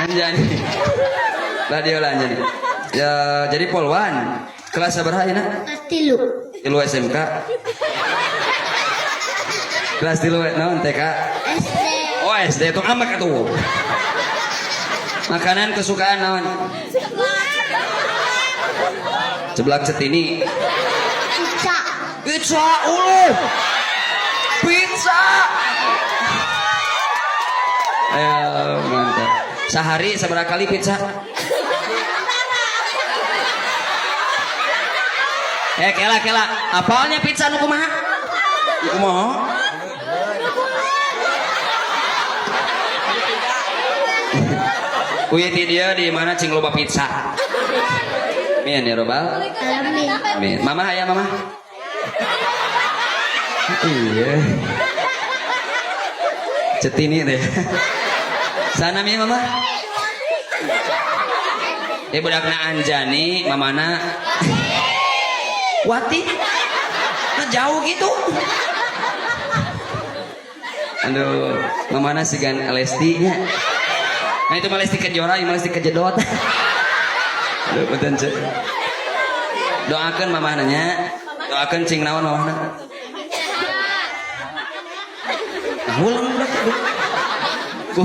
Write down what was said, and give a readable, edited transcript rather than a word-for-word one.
Anjani. Lah dia lah Anjani. Ya, jadi polwan. Kelas sabaraha ayeuna? Kelas 3. 3 SMK. Kelas 3 naon TK? SD. Oh, SD itu amak atuh. Makanan kesukaan naon? Seblak cetini. Pizza. Pizza ulu. Pizza. Ayo, mantap. Sehari seberapa kali pizza? Kela kela. Apalnya pizza nu kumaha? Nu kumaha? Uyit dia di mana cing loba pizza. Min ya robbal. Alamin. Amin. Mama aya mama? Iya. Cetini deh. Sana mi mama? Budakna Anjani, mamana Wati. Nah jauh gitu. Aduh, mamana sigan Lesti nya. Nah itu mah Lesti Kejora, ini Lesti Kejedot. Aduh, punten cek. Doakeun mamahna nya. Doakeun cing naon mamahna. Nah, ulang budak. Ku.